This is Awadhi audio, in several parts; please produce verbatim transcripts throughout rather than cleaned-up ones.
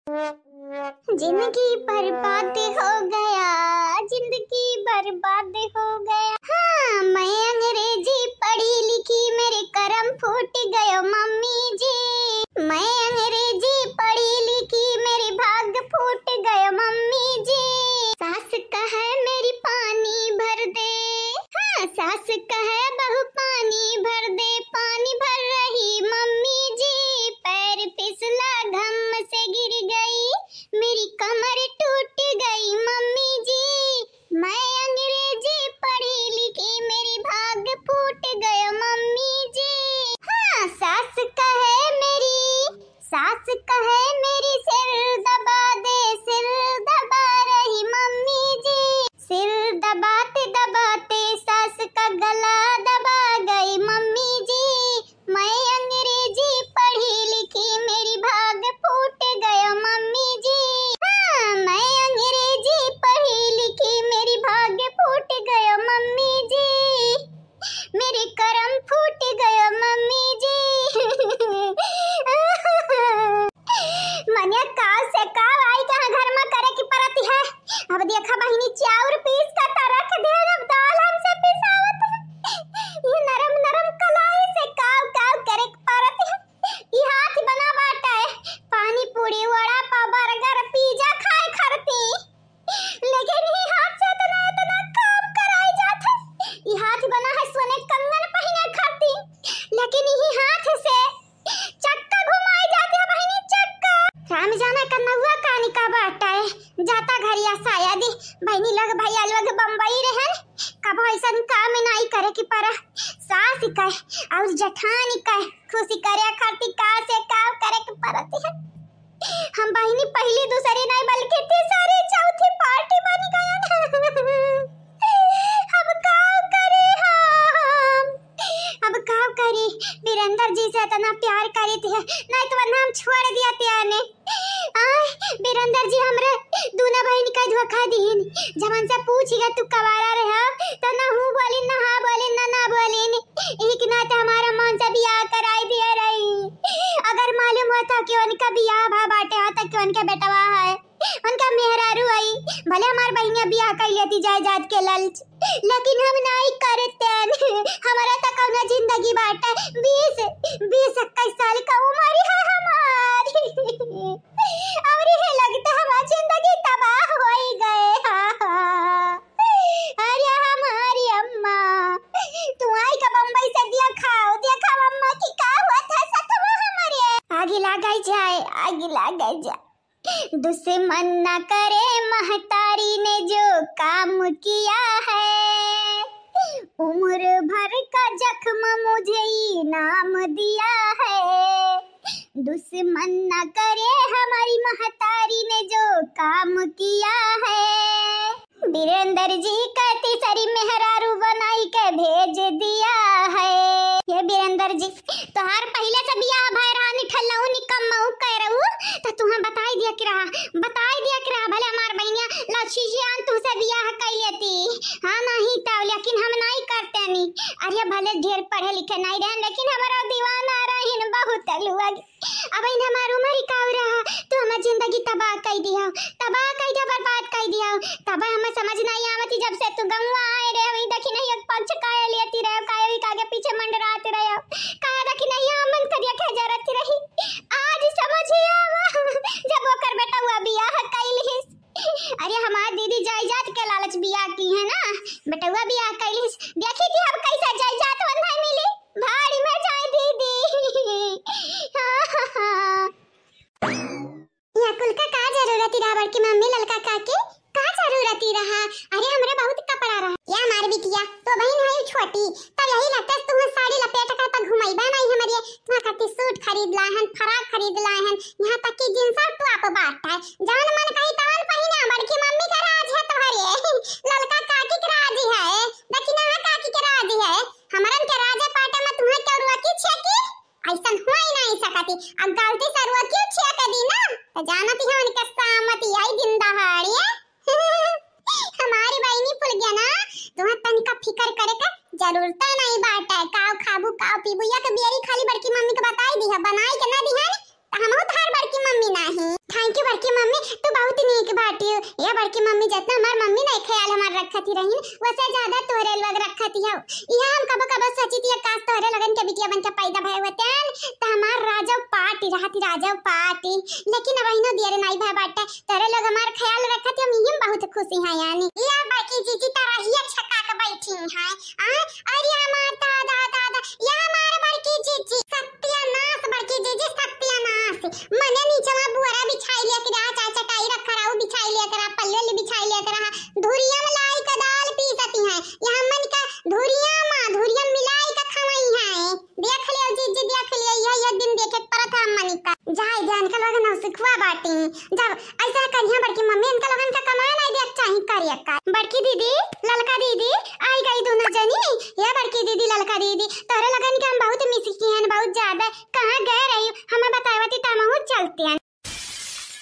जिंदगी बर्बाद हो गया, जिंदगी बर्बाद हो गया। हाँ, मैं अंग्रेजी पढ़ी लिखी, मेरे करम फूट गयो मम्मी जी। मैं अंग्रेजी पढ़ी लिखी, मेरी भाग फूट गयो मम्मी जी। सास कहे मेरी पानी भर दे, हाँ, सास कहे बहू पानी भर दे, पानी भर रही मम्मी जी। पैर फिसला घम से गिर गई, मेरी कमर टूट गई मम्मी जी। मैं अंग्रेजी पढ़ी लिखी, मेरी भाग फूट गयो मम्मी जी। हाँ, सास कहे मेरी, सास कहे मेरी सिर दबा दे, सिर दबा रही मम्मी जी। सिर दबाते दबाते सास का गला दबा गई मम्मी जी। मैं अंग्रेजी पढ़ी लिखी, मेरी भाग फूट गयो मम्मी जी। हाँ, मैं अंग्रेजी पढ़ी लिखी, मेरी भाग फूट गयो मम्मी जी। मेरे करम फूट गयो मम्मी जी। मने काव से काव आई कहाँ घर मा करे की परत है। अब देखा बहिनी, चाउर पीस का त रख दे, अब दाल हमसे पिसावत है। ये नरम नरम कलाई से काव काव करे की परत है। ई हाथ बना बाटा है, पानी पूरी, वड़ा पाव, बर्गर, पिज्जा खाए खरती, लेकिन ई हाथ से इतना इतना काम कराई जात है। ई हाथ बना है सोने कंगन पहिने खरती, लेकिन ई हाथ से चक्का घुमाई जात है बहिनी, चक्का। राम जाने कनउआ कानी का बाटा है, जाता घरिया शायद ही बहिनी लग भैया लोग बम्बई रहन, कब ऐसन काम नाई करे की परा। सास कहे और जेठानी कहे, खुशी करे खातिर का से का करे के परत है। हम बहिनी पहली दूसरी नहीं बल्कि तीसरी चौथी पार्टी बन गए। अब का करी हम, अब का करी? वीरेंद्र जी से इतना प्यार करी थे, नहीं तो वरना हम छोड़ दिया त्याने। आय, बीरेंद्र जी हमरे दूना बहिन का धोखा दीन। जब उनसे पूछ गए तू कवारा रहे, तो ना हूँ बोलिन, ना हाँ बोलिन, ना ना बोलिन। एक नाते हमारा मन से बियाह कराई दिया रही। अगर मालूम होता कि उनका बियाह भा बाटे, हाँ, तो कि उनका बेटवा है, उनका मेहरारू आई, भले हमार बहिनिया बियाह कर लेती जायदाद के लालच, लेकिन हम नाई करते। हमारा तो कौनो जिंदगी बाटे, बीस, बीस इक्कीस साल का उम्र है हमारी। और ये लगता हमार जिंदगी तबाह होई गए। हाँ, हाँ। अरे हमारी अम्मा, तू आई का बम्बई से दिया खाओ, दिया खाओ अम्मा की का हुआ था सतवा हमारे। आगे लागे जाए, आगे लागे जाए। दुश्मन न करे महतारी ने जो काम किया है, उम्र भर का जख्म मुझे इनाम दिया है। दुश्मन न करे हमारी महतारी ने जो काम किया है। बीरेंद्र जी का तीसरी मेहरारू बनाई के भेज दिया है। ये बीरेंद्र जी, तोहार पहिले से बियाह भय रहा, निठल्लऊ निकम्मऊ कह रहू, तो तुहें बताई दिया के रहा, बताई दिया के रहा, भले हमार बहिनिया लक्ष्मी जी आन तुहसे बियाह कर लेती। हाँ, नहीं तो, लेकिन हम नहीं करते नी। अरे भले ढेर पढ़े लिखे नहीं रहे, लेकिन हमारा दीवाना रहिन बहुत लुआ। अब इन हमार उम्र ही काऊ रहा, तू हमार जिंदगी तबाह कई दिया, तबाह कई दिया, बर्बाद कई दिया। तब हमें समझ नहीं आवत, जब से तू गंवा आए रहे, वही देखी नहीं एक पंच काहे लेती रहे, काहे भी कागे पीछे मंडरात रहे, काहे देखी नहीं हमन करिया के जरत रही। आज समझ ही आवा, जब ओकर बेटवा बियाह कइलिस। अरे हमार दीदी जायदाद के लालच बियाह की है ना, बेटवा बियाह कइलिस। देखी थी हम कैसे जायदाद वंधा मिली, भाड़ी में जाए दीदी। हाँ, हाँ, हाँ। यहाँ कुल का का जरूरत ही रहा बड़की मम्मी, ललका काकी, का जरूरत ही रहा? अरे हमरे बहुत कपड़ा रहा। या हमार बिटिया, तो बहिन है छोटी, तब यही लगता है तुम्हें साड़ी लपेट कर तक घुमाई बा नहीं हमारे। तुम्हारे खातिर सूट खरीद लाए हन, फ्रॉक खरीद लाए हन, यहाँ तक कि जींस और टॉप बाट है। जवन मन कही तवन पहिना, बड़की मम्मी का राज है तुम्हारे। ललका काकी के राज है, दक्षिणा काकी के राज है। हमरन के राजे पाटे में तुम्हें क्यों रोकी छेकी? ऐसन हो ही नहीं सकती। अब गलती से रुआ क्यों छिया के दी ना, तो जानती है उनके सामती आई दिन दहाड़िए। हमारी बहिनी फुल गया ना, तुम्हें तनिका फिकर करे के जरूरत नहीं बाटे। काव खाबू, काव पीबू, या के बियरी खाली बड़की मम्मी के बताई दी है, बनाई के ना दी है, तो हम तो हर बड़की मम्मी नहीं। Thank you बड़की इतना हमार मम्मी नहीं ख्याल हमार रखत ही रहीन, वैसे ज्यादा तोहरे लोग रखत ही हो। यह हम कबो कबो सोचित ही, काश तोहरे लोगन के बिटिया बन के पैदा भय होतेन, त हमार राजो पार्टी रहती, राजो पार्टी। लेकिन अब अहिनो दियर नहीं भय बाटे, तोहरे लोग हमार ख्याल रखत ही, हम इही में बहुत खुशी हैं। यानी या बड़की जीजी त रहिया छका के बैठी हैं। आ, अरे हमार दादा, दादा, या हमार बड़की जीजी, सत्यानाश बड़की जीजी, सत्यानाश। मने नीचवा बुअरा बिछाई लिया करा, चाहे चटाई रखा रहा, उ बिछाई लिया करा, पल्ले ले बिछाई लिया करा। धुरिया में लाई का दाल पीसती हैं, यहाँ मन का धुरिया में, धुरिया मिलाई का खवाई हैं। देख लियो जीजी, देख लियो, यह, यह दिन देखे के परत है मन का। जाए दे, इनका लोगन नौसिखुआ बाटी। जब ऐसा करिया बड़की मम्मी, इनका लोगन का कमाए नहीं देख चाही करिया का। बड़की दीदी, ललका दीदी, आई गई दोनों जनी। ये बड़की दीदी, ललका दीदी, तोहरे लोगन के हम बहुत मिस किए हैं, बहुत ज्यादा। कहाँ गए रही, हमें बतावती त हमहू चलते हैं।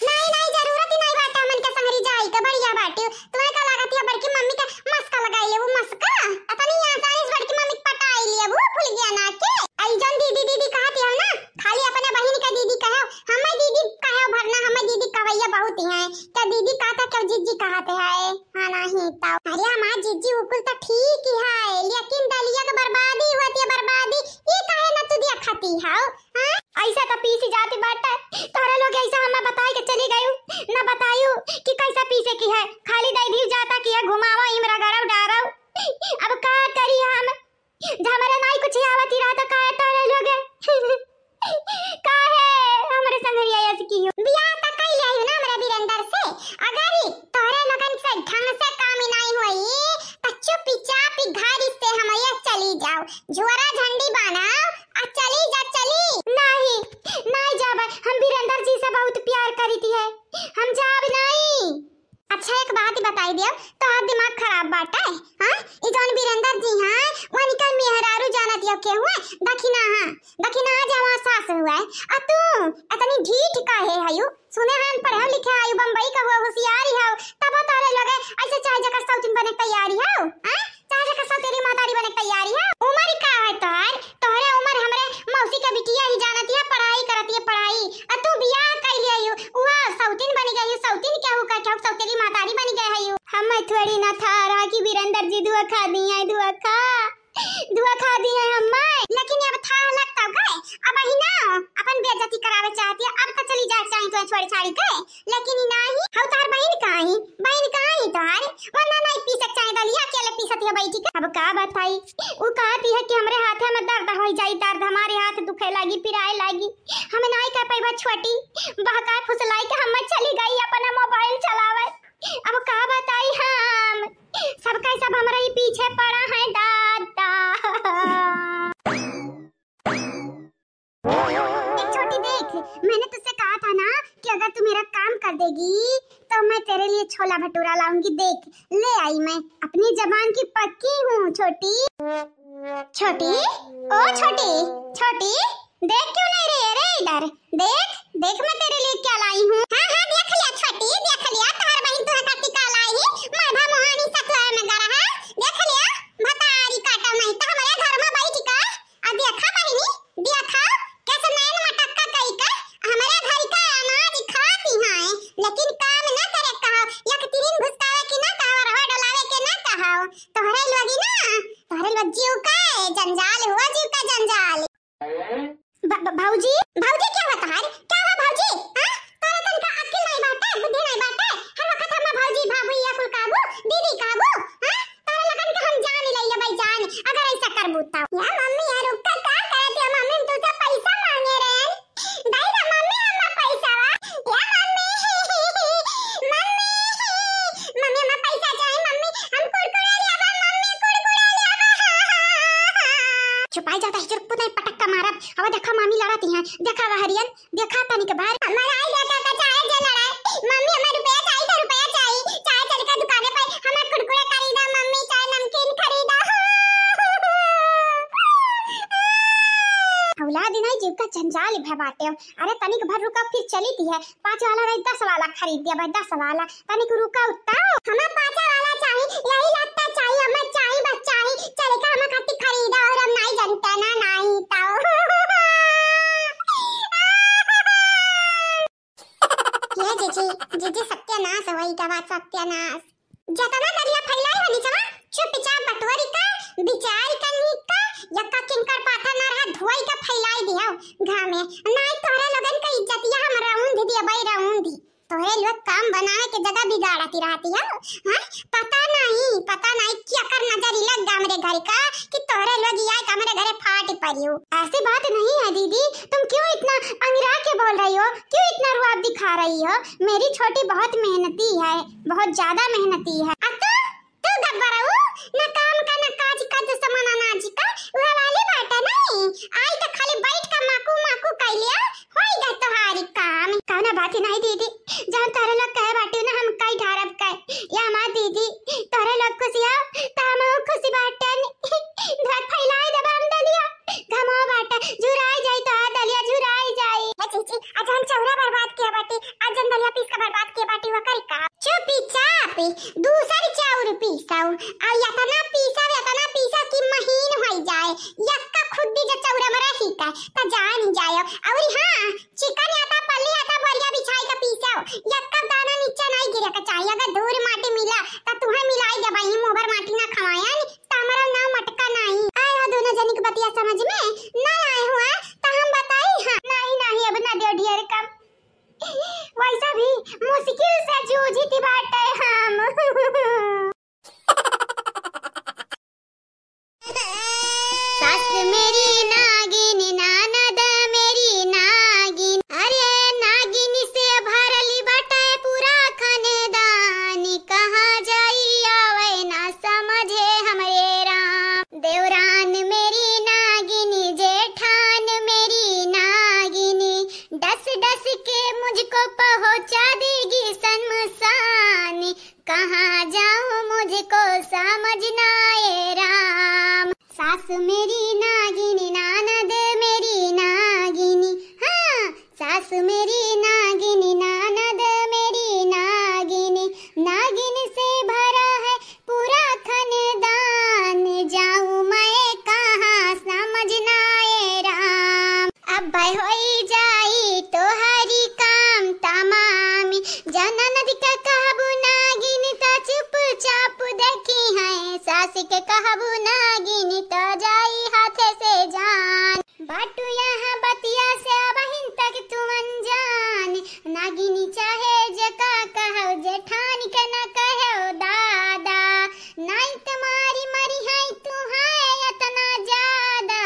नहीं, नहीं, जरूरत ही नहीं बाटे हमन के संगरी जाई के, बढ़िया बाटे। तुम्हें का लागत है बड़की मम्मी के मस्का लगाई लेबू, मस्का? अतनी आसानी से बड़की मम्मी के पटाई लेबू, फुलगिया ना के। आई जन दीदी, दीदी कहत है ना, खाली अपने बहिन के दीदी कहो, हमें दीदी कहो भरना, हमें दीदी कवैया बहुत ही है। क्या दीदी कहता, क्या जीजी कहते है? हाँ, नहीं तो। अरे हमार जीजी उकुल तो ठीक ही है, लेकिन दलिया के बर्बादी होती है, बर्बादी। ये काहे ना तू दिया खाती है? हाँ? ऐसा तो पीसी जाती बाटे, तोहरे लोग ऐसा हमें बताई के चली गयू, ना बतायू कि कैसा पीसे की है, खाली दे दी जाता कि है घुमावा, इमरा गरव डारव। अब का करी हम, जब हमारे नाई कुछ आवत ही रहा तो काहे तोहरे लोग काहे हमरे संगरिया ऐसे की हो? बियाह त कई लिया ना हमरे वीरेंद्र से, अगर ही तोहरे लोगन से ढंग से काम ही नहीं होई, त चुपचाप ही घर से हम ये चली जाओ, झोरा झंडी बांधाओ, आ चली जा, चली। नहीं, नहीं जाब, हम वीरेंद्र जी से बहुत प्यार करीत है, हम जाब नहीं। अच्छा, एक बात ही बताई दियो, तोहार दिमाग खराब बाटे, हाँ? ई जौन वीरेंद्र जी हैं, वनिका मेहरारू जानत यो के हुए, दखिना, हाँ, दखिना जे हमार सास हुए। आ तू इतनी ढीठ काहे हयू? सुने हन, पढ़े लिखे आयु, बम्बई का हुआ, होशियारी हो, तब तोहरे लगे ऐसे चाहे जकर सौतिन बने के तैयारी हो, हैं? चाहे जकर सौतेली महतारी बने के तैयारी हो। उम्र का है तोहर? तोहरे उम्र हमरे मौसी का बिटिया ही जानत है, पढ़ाई करत है, पढ़ाई। आ तू बियाह कइ ले आयु, उहा सौतिन बन गई, सौतिन क्या हो, का क्या सौतेली महतारी बन गए है यू। हम थोड़ी ना था रहा कि वीरेंद्र जी धुआ खा दी है, धुआ खा। धुआ खा दी है हम्मा। लेकिन अब था लगता गए, अब ही ना अपन बेइज्जती करावे चाहती है। अब तो चली जाए चाहे तो छोड़ छाड़ी के, लेकिन ई नाही। हौ तोहार बहिन कहाँ ही? बहिन कहाँ ही तोहार? वरना नहीं पी सक चाहे दलिया अकेले पी सकती है बैठी के। अब का बताई, उ कहती है कि हमरे हाथे में दर्द हो जाई, दर्द हमारे हाथ दुखे लागी, पिराए लागी, हम नहीं कर पैबा छोटी। बहकाए फुसलाई के हम चली गई अपना मोबाइल चलावे। अब का बताई हम, सबका सब हमरा ही पीछे पड़ा है दादा। देख छोटी देख, मैंने तुझसे कहा था ना कि अगर तू मेरा काम कर देगी तो मैं तेरे लिए छोला भटूरा लाऊंगी। देख ले आई, मैं अपनी जबान की पक्की हूँ छोटी। छोटी, ओ छोटी, छोटी, देख क्यों नहीं रही है रे इधर? देख, देख मैं तेरे लिए क्या लाई हूँ। हाँ, हाँ, देख लिया छोटी, देख लिया, तोहर बहिन तुहे खातिर का लाई ही, मरभा मोहानी सतुआ में गरहा, देख लिया, भतारी काटा नहीं तो हमारे घर में बैठ का, आ देखा बहिनी, देखा, कैसे नैन मटक्का कई का, हमारे घर का अनाज खाती हैं, लेकिन काम ना करे कहो, एक तिरिन घुसकावे की ना कहो, रवा डोलावे के ना कहो, तोहरे लोगी ना, तोहरे लोग जीव का जंजाल हुआ, जीव का जंजाल। ब-, ब-, भौजी, भौजी क्या हुआ तोहार? क्या हुआ भौजी? हाँ? तोरे तनका अक्ल नहीं बाटे, बुद्धि नहीं बाटे। हर वक्त हम भौजी, भाभी या कुल काबू, दीदी काबू, हाँ? तोरे लगन के हम जान ले लेबै जान, अगर ऐसा करबू तो। या मम्मी, या रुक का, का करत या मम्मी, हम तुझसे पैसा मांगे रहे। दाई रे मम्मी, हम पैसा वा। या मम्मी, मम्मी, मम्मी, हम पैसा चाही, मम्मी, हम कुरकुरे लेबा, मम्मी, कुरकुरे लेबा। चुपाई जाता है, चुप नहीं पटक का मारब। अब देखा मामी लड़ाती हैं, देखा वह हरियन, देखा तनिक बार। हमारा आई देखा का चाहे जे लड़ाए, मम्मी हमें रुपया चाही तो रुपया चाही, चाहे चल के दुकाने पर हमें कुरकुरे खरीदा मम्मी, चाहे नमकीन खरीदा। औलाद नहीं जीव का जंजाल भय बाटे। अरे तनिक भर रुका फिर चली दी है, पाँच वाला नहीं दस वाला खरीद दिया भाई, दस वाला। तनिक रुका उत्ता। हमें पाँच वाला चाही, यही लगता चाही, हमें चाही, बस चाही। चले का हमें खातिर खरीदा और हम नहीं जनते ना, नहीं तो। ये जीजी, जीजी सत्यानाश होई का बात, सत्यानाश। जतना दरिया फैलाए हो निचवा, चुपचाप बटोरी का, बिचारी का, नीक का, यक्का किंकर पाथर ना रहा, धोई का फैलाई दियो घामे। नाई तोहरे लोगन का इज्जतिया हम रौंद दिया भाई, रौंद दी। तोहरे लोग काम बनावे के जगह बिगाड़ती रहती हो, हाँ? पता नहीं, पता नहीं केकर नजर लग गा हमरे घर का कि तोहरे लोग ये आए कि हमरे घरे फाट पड़ी हो। ऐसी बात नहीं है दीदी, तुम क्यों इतना अंगिरा के बोल रही हो, क्यों इतना रुआब दिखा रही हो? मेरी छोटी बहुत मेहनती है, बहुत ज्यादा मेहनती है। अब तो, तू गब्बरऊ, न काम का, न काज का, दुश्मन अनाज का, वह वाली बात है नहीं। आई तो खाली बैठ का माकू माकू कर लिया, होई गए तोहारी काम। कौनो बात नहीं दीदी, जौन तोहरे लोग कहे बाटी ना हम कई ढारब कहे। या हमार दीदी, तोहरे लोग खुशी हो तो हम खुशी बाटन। धर फैलाई देबा हम दलिया, घमो बाटे, झुराई जाई तो दलिया झुराई जाई। ए चीची, आज हम चौरा बर्बाद किया बाटी, आज जन दलिया पीस के बर्बाद किया बाटी वो करी का? चुपी चापी, दूसर चाउर पीसौ, आ यतना पीसौ, यतना पीसौ कि महीन होई जाए। यक्का खुद्दी जो चौरा में रही का, त जान जायो। और हाँ, चिकन आटा, पल्ली आटा, बोरिया बिछाई के पीसो। यक्का दाना नीचे नहीं गिरे के चाहिए। अगर धूर माटी मिला, त तुहे मिलाई देबा। ही मुहबर माटी ना खवायन, त हमारा नाम मटका नहीं। आए हो दोनों जनी के बतिया समझ में? ना आए हुआ, त हम बताई हाँ। नहीं, नहीं, अब ना देव ढेर कम। वैसा भी मुश्किल से जूझी थी बाटे हम। सास मेरी नागिन, नानद मेरी नागिन, अरे नागिन से भरली बाटे पूरा खानदान। कहाँ जाई आवे ना समझे हमरे राम। देवरान मेरी नागिन, जेठान मेरी नागिन, डस डस के मुझको पहुँचा देगी शमशान। कहाँ जाऊँ मुझको समझ ना आए राम। सास मेरी नागिन, नानद मेरी नागिन, हाँ, सास मेरी नागिन, नानद मेरी नागिन, नागिन से भरा है पूरा खानदान, जाऊँ मैं कहाँ समझ ना आए राम। अब होई जाई तोहरी काम तमाम, जौन ननद का कहबू नागिन त चुपचाप देखी है, सास के कहबू नागिन त जाई हाथ से जान। बाटू यहाँ बतिया से अबहिन तक तू अनजान, नागिन चाहे जेका कहो, जेठान के न कहो दादा, नाई तुम्हारी मरी है तू है इतना ज्यादा,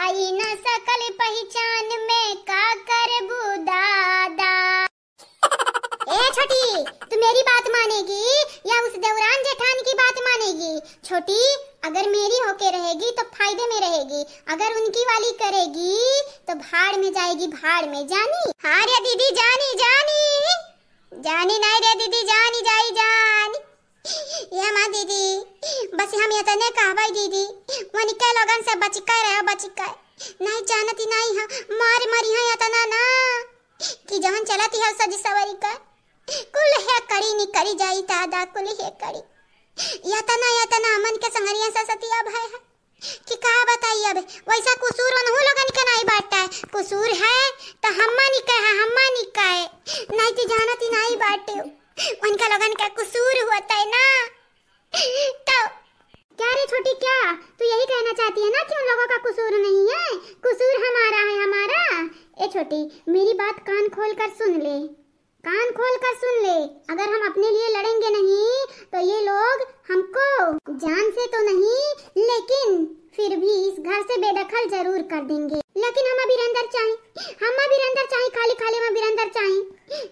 आई न सकल पहचान में का करबू दादा। ए छोटी, तू मेरी बात मानेगी या उस देवरान जेठान की बात मानेगी? छोटी, अगर मेरी होके रहेगी तो फायदे में रहेगी, अगर उनकी वाली करेगी तो भाड़ में जाएगी, भाड़ में। जानी? हाँ रे दीदी, जानी, जानी, जानी नहीं रे दीदी, जानी, जाई जानी। ये माँ दीदी, बस हम इतने कहबै दीदी, वनिके लोगन से बचिके रहो, बचिके। नहीं जानती नहीं है, मार मरी है इतना ना, कि जवन चलती है सजी सवरी का, कुल है कड़ी निकरी जाई दादा, कुल है कड़ी। इतना, इतना हमन के संगरिया से सतिया भय है। कि का बताई अब, वैसा कुसूर उनहु लोगन के नाई बाटे। कुसूर है त हम्मा निके है, हम्मा निके। नाई त जानत ही नाई बाटे। उनका लोगन का कुसूर होता है ना। तो क्या रे छोटी, क्या तू यही कहना चाहती है ना कि उन लोगों का कुसूर नहीं है? कुसूर हमारा है, हमारा। ए छोटी, मेरी बात कान खोल कर सुन ले। कान खोल कर सुन ले, अगर हम अपने लिए लड़ेंगे नहीं तो ये लोग हमको जान से तो नहीं, लेकिन फिर भी इस घर से बेदखल जरूर कर देंगे। लेकिन हम अभी अंदर चाहें, हम अभी अंदर चाहें, खाली खाली हम अभी अंदर चाहें,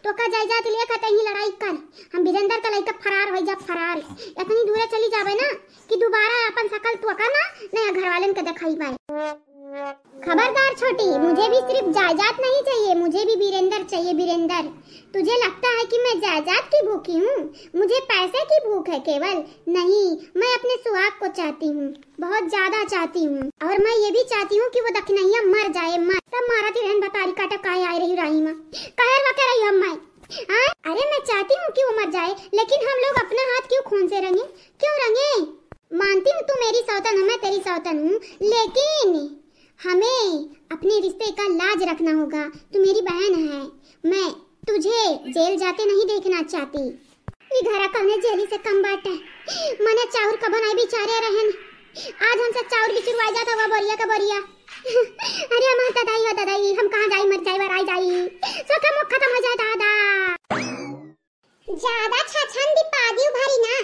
तो का जायदाद लिए कतई लड़ाई कर, हम बिरेंदर का लइका फरार हो जा, फरार। इतनी दूर चली जावे ना कि दोबारा अपन शकल तो का ना नया घर वालन के दिखाई पाए। खबरदार छोटी, मुझे भी सिर्फ जायदाद नहीं चाहिए, मुझे भी वीरेंद्र चाहिए, वीरेंद्र। तुझे लगता है कि मैं जायदाद की भूखी हूँ? मुझे पैसे की भूख है केवल। नहीं, मैं अपने सुहाग को चाहती हूँ, बहुत ज्यादा चाहती हूँ। और मैं ये भी चाहती हूँ कि वो दखिनैया मर जाए, मर। तब मारा तिरहन बतारी काटा काहे आए रही राही माँ, कहर वा के रही हम मैं। हाँ? अरे मैं चाहती हूँ कि वो मर जाए, लेकिन हम लोग अपना हाथ क्यों खून से रंगे, क्यों रंगे? मानती हूँ तू मेरी सौतन हो, मैं तेरी सौतन हूँ, लेकिन हमें अपने रिश्ते का लाज रखना होगा। तू मेरी बहन है, मैं तुझे जेल जाते नहीं देखना चाहती। ई घरा कौने जेली से कम बाटे। मने चाउर कबो नाई बिचारे रहन। आज हमसे चाउर बिचुरवाई जात हवा बोरिया का बोरिया। अरे हमार ददाई हो ददाई, हम कहाँ जाई, मर जाई, वराई जाई। सोखे मुख खतम हो जाए दादा। ज्यादा छछन दी पादी उभारी ना।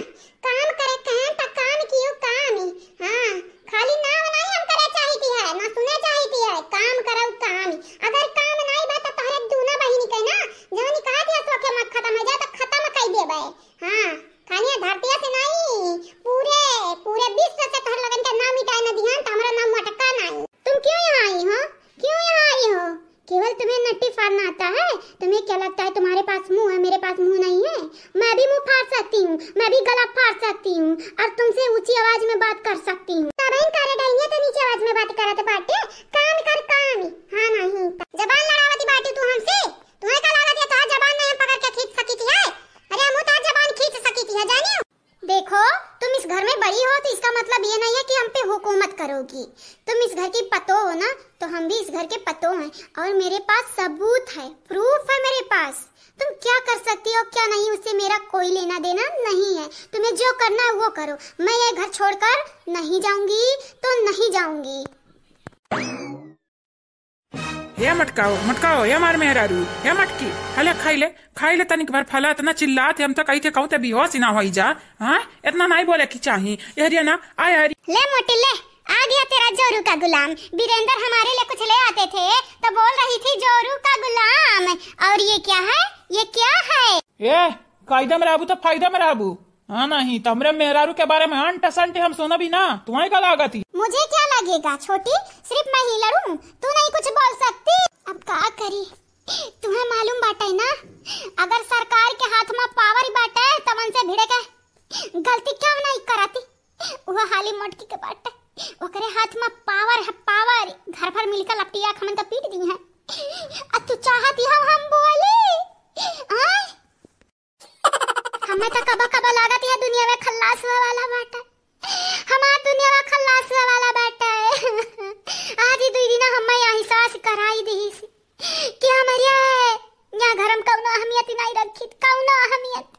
काम करे कहें त काम कियो काम ही। हाँ, खाली नाम नाई हम करे चाहिती है, ना सुने चाहिती है। काम करउ काम ही। अगर काम नाई बा त तोहरे दूना बहिनी के ना, जौन कहा दिया सोखे मुख खतम हो जाए त खतम कई देबे। हाँ, खाली ये धरतिया से नाई, पूरे, पूरे विश्व से तोहर लोगन के नाम मिटाए न दिहन, त हमरा नाम मटका नाई। तुम क्यों यहाँ आई हो? क्यों यहाँ आई हो? केवल तुम्हें नट्टी फाड़ना आता है? तुम्हें क्या लगता है तुम्हारे पास मुंह है, मेरे पास मुंह नहीं है? मैं भी मुंह फाड़ सकती हूँ, मैं भी गला फाड़ सकती हूँ और तुमसे ऊंची आवाज में बात कर सकती हूँ। तबहिन करे डैनिया तो नीचे आवाज में बात करत बाटे, काम कर काम। हाँ नहीं त। जबान लड़ावती बाटी तू हमसे? तुम्हें का लागत है तोहार जबान नहीं हम पकड़ के खींच सकी थी है? अरे हम तोहार जबान खींच सकी थी है, जानियो? देखो, तुम इस घर में बड़ी हो तो इसका मतलब ये नहीं है कि हम पे हुकूमत करोगी। तुम इस घर की पतो हो ना, तो हम भी इस घर के पतो हैं और मेरे पास सबूत है, प्रूफ है मेरे पास। तुम क्या कर सकती हो क्या नहीं, उससे मेरा कोई लेना देना नहीं है। तुम्हें जो करना है वो करो, मैं ये घर छोड़कर नहीं जाऊंगी तो नहीं जाऊंगी। हे मटकाओ, मटकाओ, हे हमार मेहरारू, हे मटकी, हले खाई ले, खाई ले तनिक भर फला, इतना चिल्लात है, हम तो कही थे कहूँ ते बेहोश ही ना होई जा। हाँ, इतना नहीं बोले की चाही। ए हरिया ना, आय हरी। ले मोटी ले, आ गया तेरा जोरू का गुलाम। वीरेंद्र हमारे लिए कुछ ले आते थे तो बोल रही थी जोरू का गुलाम। और ये क्या है, ये क्या है? ए, कायदा में रहबू तो फायदा में रहबू। हाँ नहीं, त हमरे मेहरारू के बारे में अंट संट हम सुनबी ना, तुम्हें का लागत ही? मुझे क्या लगेगा छोटी, सिर्फ मैं ही लड़ूं, तू नहीं कुछ बोल सकती। अब का करी, तुम्हें मालूम बाटे ना, अगर सरकार के हाथ में पावर बाटे, तवन से भिड़े के गलती क्यों नहीं करती? वह हाली मोटकी के बाटे, ओकरे हाथ में पावर है, पावर। घर भर मिलकर लपटिया खमन तो पीट दी है। अब तू चाहती हो हम बोले? आय? हमें तो कबो कबो लागत है दुनिया में खल्लास हुआ वाला बाटे। हमार दुनिया में खल्लास हुआ वाला बाटे। आज ही दुई दिन हमें यहाँ एहसास कराई दी कि हमारे यहाँ घर में कौनो अहमियत नहीं रखी, कौनो अहमियत।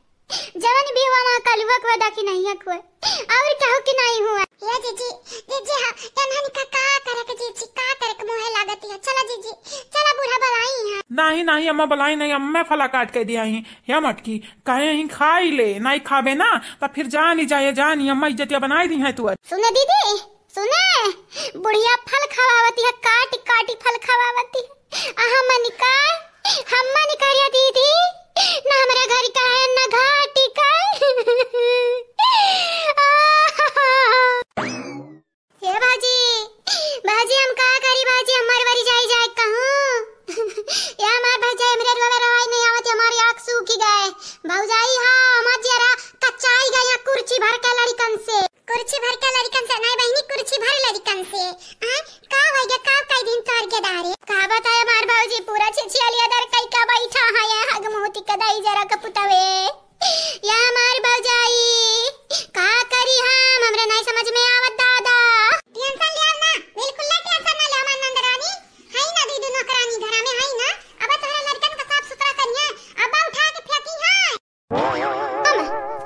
जवन भी हुआ वहाँ कलुआ कुआ डाकी नहीं हुआ। और कहू कि नहीं हुआ। ये जीजी, जीजी, हाँ, एनहन का, का करे के जीजी, का करे के मुँहे लागत है। चला जीजी, चला बूढ़ा बलाई है। नहीं, नहीं, अम्मा बलाई नहीं, अम्मा फला काट के दिया ही। या मटकी, कहे ही खाई ले, नहीं खाबे ना, त फिर जानी जाए, जानी अम्मा इज्जतिया बनाई दी है तू। सुने दीदी, सुने, बुढ़िया फल खवावती है, काटी काटी फल खवावती है। आ हमनी का, हमनी का रे दीदी, ना हमरा घर का है, ना घाटी का। हे भौजी, भौजी हम का करी भौजी, हमार बारी जाई जाए कहूँ। या हमार भौजाई, हमरे रोवे रोवाई नहीं आवत, हमारी आँख सूखी गए। भौजाई, हाँ, हमार जियरा कच्चाई गए यहाँ कुर्सी भर के लड़िकन से। कुर्सी भर के लड़िकन से नहीं बहिनी, कुर्सी भर लड़िकन से। आय, का भैया, का कई दिन तोर के डारे? का बताए हमार भौजी, पूरा छिछिया लिया दर कई का बैठा है ये हगमोती के दाई जरा के पुतवे। या हमार भौजाई, का करी हम, हमरा नहीं समझ में आवत दादा। टेंशन लिया ना, बिल्कुल ना टेंशन ना लिया, हमार नंद रानी है ना, दीदी नौकरानी घरा में है ना, अब तोहरा लड़कन का साफ सुथरा करिया, अब उठा के फेंकी है। हम,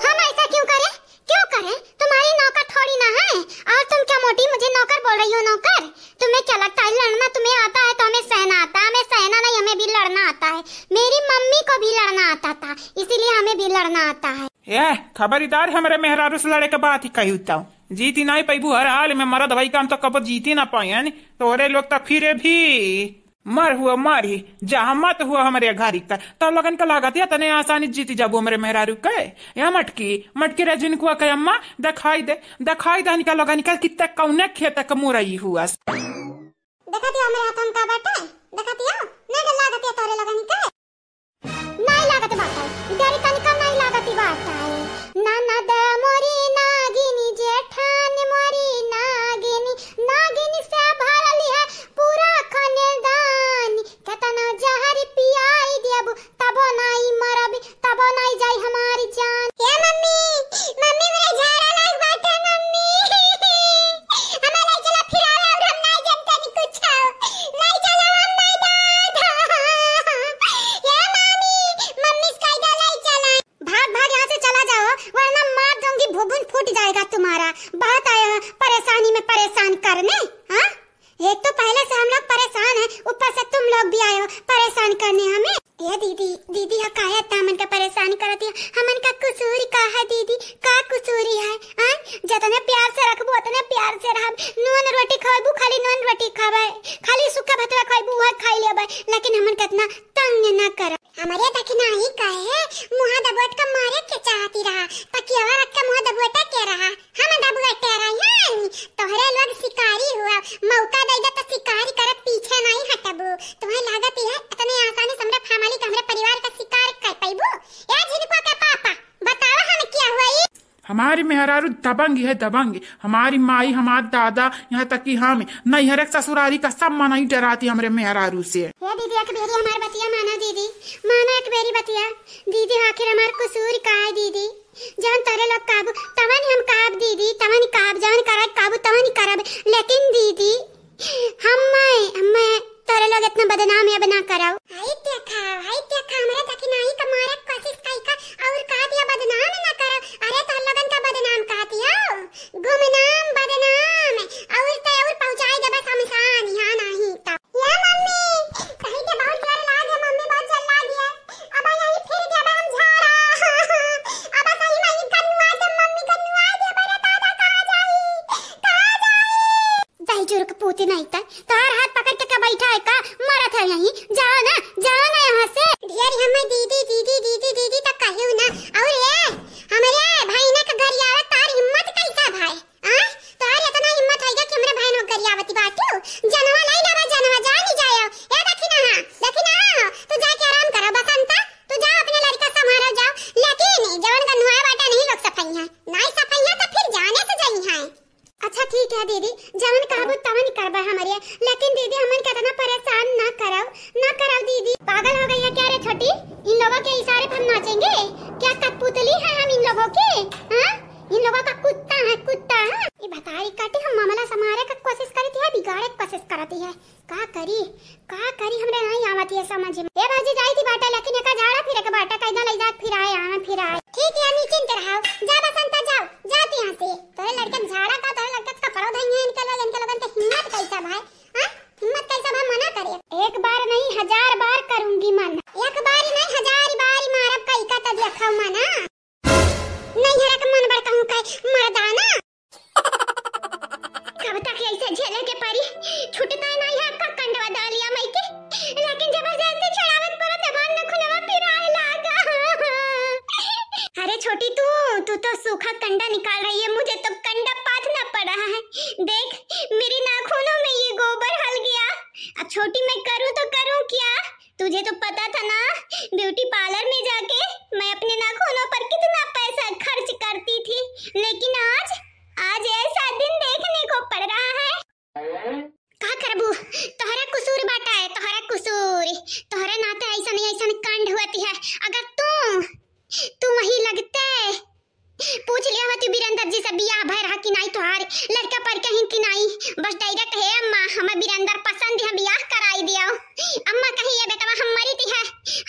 हम ऐसा क्यों करें? क्यों करें? तुम्हारी नौकर थोड़ी ना है। और तुम क्या मोटी मुझे नौकर बोल रही हो? नौकर? तुम्हें क्या लगता है लड़ना तुम्हें आता है तो हमें सहना आता है? हमें सहना नहीं, हमें भी लड़ना आता है। मेरी मम्मी को भी लड़ना आता था, इसीलिए हमें भी लड़ना आता है। ए, खबरदार हमरे मेहरारू से लड़े के बात ही कही तो जीती नहीं पैबू। हर हाल में मरद भाई का हम तो कबो जीती ना पायन। तोरे लोग तो फिरे भी मर हुआ मर ही, जहमत हुआ हमरे घरी का। तब लोगन का लागत या तने आसानी जीती जाबू हमरे मेहरारू के। या मटकी, मटकी रे जिनकुआ के अम्मा, दिखाई दे, दिखाई दे इनका लोगन का कित्ते कौने खेत के मुरई हुआ। देखती हो हमरे हाथन का बाटे, देखती हो, नहीं डर लागत या तोरे लोगन के। नहीं लागत बाटे, डर तनिका नहीं लागत बाटे। ननद मोरी नागिनी, जेठान मोरी नागिनी, नागिनी से भरल है पूरा खानदानी। केतना जहर पियाई देबू, तबो नाई मरबी, तबो नाई जाई हमारी जान। ए मम्मी, मम्मी, मेरे झाड़ा लाग बाटे, मम्मी। हमें ले चला फिरावे, और हम नाई जानते नहीं कुछ। ले चला हम नाई दादा। ए मम्मी, मम्मी से कह दे ले चला। भाग, भाग यहाँ से, चला दीदी, हा काहे इतना हमन का परेशान करत हिया? हमन का कसूर का है दीदी? का कसूर है? आय, जतने प्यार से रखबू, उतने प्यार से रहब। नून रोटी खवाइबू, खाली नून रोटी खाबे, खाली सूखा भतवा खवाइबू, वह खाई लेबे, लेकिन हमन का इतना तंग ना करब। हमरे दखिनाही कहे, मुहा दबोट का मारे के चाहती रहा, तकियावा रख के मुहा दबोटा के रहा। हम दबोटे रही हन, तोहरे लोग शिकारी हुआ, मौका दे दे तो शिकारी करत पीछे नहीं हटबू। तुम्हें लागत है इतने आसानी से हमरे family का, हमरे परिवार का शिकार कर पैबू? ए झिनको के पापा, बतावा हम क्या हुआ ई? हमारी मेहरारू दबंग है, दबंग। हमारी माई, हमार दादा, यहाँ तक कि हम नैहर के ससुरारी का सब मनई डराती हमरे मेहरारू से। हे दीदी, एक बेरी हमार बतिया माना दीदी, माना एक बेरी बतिया। दीदी, आखिर हमार कसूर का है दीदी? जौन तोरे लोग कहबू, तवन हम कहब दीदी, तवन कहब, जौन करे कहबू, तवन करब। लेकिन दीदी, हम्मे, हम्मे तोरे लोग इतना बदनाम अब ना करौ। हाय देखा, हाय देखा, हमरा दखिनाही का मारे कोशिश कई का और कह दिया बदनाम ना करौ। अरे तोहर लोगन का बदनाम कह दिया, गुमनाम बदनाम, और ते और पहुँचाई देबे शमशान, यहाँ नहीं तो। या मम्मी, कहीं के बहुत जोर लाग है मम्मी, बहुत जोर लाग है। अब यही फिर देबे हम झाड़ा। अब सही में ई गन्नुआ के मम्मी गन्नुआ देबे रे दादा, कहाँ जाई? कहाँ जाई? दही चूर के पूती नहीं तै, तोहार हाथ पकड़ के का बैठा है का? मरत है यहीं, जाओ ना, जाओ ना यहाँ से। ढेर हमें दीदी, दीदी, दीदी, दीदी तो कहियो ना। और ये, हमरे भाई ने का गरियावत तार हिम्मत कैसा भाई? आ? तोहार इतना हिम्मत है कि हमरे भाई ने गरियावती बाटू? जनवा लाई लावा, जनवा जानी जायो। ए दखिना, दखिना, तू जाके आराम करो बसंता, तू जा अपने लड़का संभालो जाओ। लेकिन जवन गन्नुआ बाटा नहीं लोग सफाई है, नहीं सफाई है तो फिर जाने से जाई है। अच्छा ठीक है दीदी, जवन कहबू तवन करबे हमरे, लेकिन दीदी हमन के इतना परेशान ना करौ, ना करौ दीदी। पागल हो गई है क्या रे छोटी? इन लोगों के इशारे पर हम नाचेंगे क्या? कठपुतली है हम इन लोगों के? हाँ, इन लोगों का कुत्ता है, कुत्ता है। ये बताई काटी हम मामला संभारे का कोशिश करती है, बिगाड़े का कोशिश करती है। का करी, का करी, हमरे नहीं आवत ये समझ में। ए भौजी, जाई थी बाटा, लेकिन एका झाड़ा फिरे के बाटा, कैदा ले जात फिराए, आवे फिराए। ठीक है, निश्चिंत रहो, जा बसंता, जाओ, जाओ यहाँ से। तोरे लड़के के झाड़ा का, तोरे लड़के के कपड़ों धोई है इनके लोग, इनके लोगन के हिम्मत कैसा भाई, हाँ? हिम्मत कैसा भाई मना करे? एक बार नहीं, हजार बार करूंगी मना। एक बार नहीं, हजार बार मारब कई का, तब देखो मना। नहीं हरा के मन बड़ कहूँ का मर्दाना। कब तक ऐसे झेले के परी? छूटता ही नहीं है आपका कंडवा डालिया मई के, लेकिन जबरदस्ती छुड़ावे के पड़ा, जबान न खुलवा पिराए लागा। अरे छोटी तू, तू तो सूखा कंडा निकाल रही है, मुझे तो कंडा पाथना पड़ा है। देख, मेरे नाखूनों में ये गोबर हल गया। अब छोटी मैं करूँ तो करूँ क्या? तुझे तो पता था ना, ब्यूटी पार्लर में जाके मैं अपने नाखूनों पर कितना पैसा खर्च करती थी, लेकिन आज, आज ऐसा दिन देखने को पड़ रहा है। का करबू, तोहरा कसूर बाटा है, तोहरा कसूर, तोहरे नाते ऐसा नहीं ऐसा कांड हुआ है। अगर तू, तू वहीं लगते, पूछ लिया होती बीरेंद्र जी से बियाह भय रहा कि नाई, तोहार लड़का पर कहीं कि नाई। बस direct, "हे अम्मा, हमें बीरेंद्र पसंद है, बियाह कराई दियो।" अम्मा कही, "ये बेटवा हम मरी थी है,